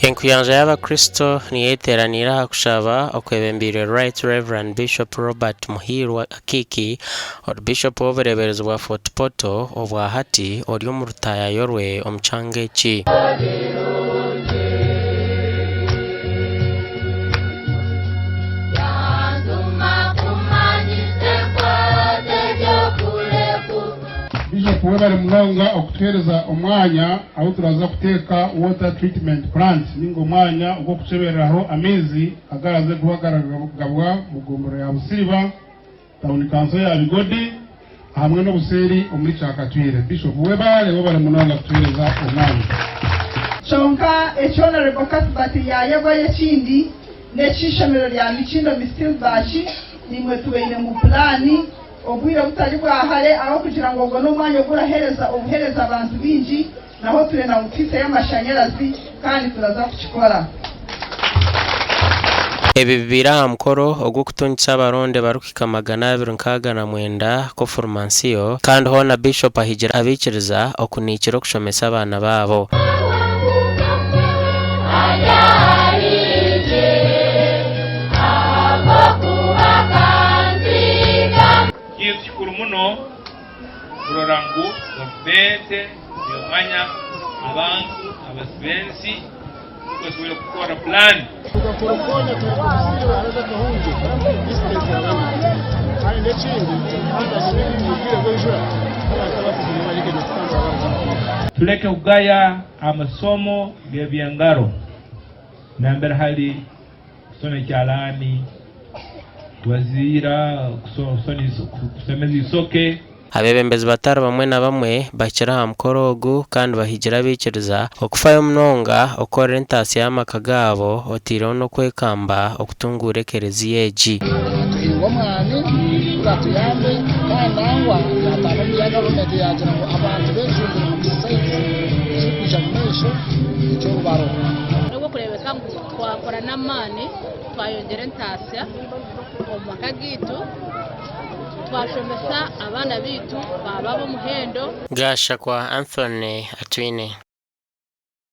Enkuyanja y'Abakristo niyo eteeraniire aha kushaba okwebembeirwe Right Rev. Bishop Robert Muhiirwa Akiiki, ori Bishop w'obureeberezi bwa Fort Portal obwa hati ori omu rutaayayo rwe omu kyanga eki. Bishop webare munonga okutuhereza omwanya ahu turaza kuteeka water treatment plant ninga omwanya ogw'okukyebereraho amaizi agaraze kuba garagabwa omu gombolola ya Busiriba, tawuni kanso ya Bigodi hamwe n'obuseeri omuri Kyakatwire. Bishop webare webare munonga kutuhereza omwanya. Kyonka eki Honourable Cuthbert yaayebwayo ekindi n'eky'eishomero rya Mikindo Mistilbach naimwe tubaine mu pulaani Obwire butari bwa hare ahabw'okugira ngu ogwo n'omwanya oguraheereza obuheereza abantu baingi, naho turenda ngu tuhiseyo amashanyarazi kandi turaza kukikora. Ebi bibaire aha mukoro ogw'okutungisa abaronde barikuhika 269 Kofurumansiyo kandi hoona Bishop ahigire abaikiriza okuniikira okushomesa abaana baabo. Kintu kikuru muno kurora ngu gavumenti nemanya abantu abasi b'ensi nukwo esobole kukora pulaani. Tuleke kugaya amasomo g'eby'engaro nambere hali kusona ekyalaani, kubaziira, kusemeza isoke. Abeebembezi batari bamwe na bamwe bahikire aha mukoro ogu kandi bahigire abaikiriza okufayo munonga okukorera entaasya y'amaka gaabo oteireho n'okwekamba okutunguura ekereziya egi. Tuhinga omwani guratuyambe kandi nangwa yataana omu bya gavumenti yagira ngu abantu bejumbire omu bisayizi ezirikwija omu maisho eky'orubaro. N'ogw'okureebeka ngu Twakora n'amaani twayongyera entaasya omu maka gaitu, twashomesa abaana baitu baaba ab'omuhendo. Gashakwa Anthony Atwine.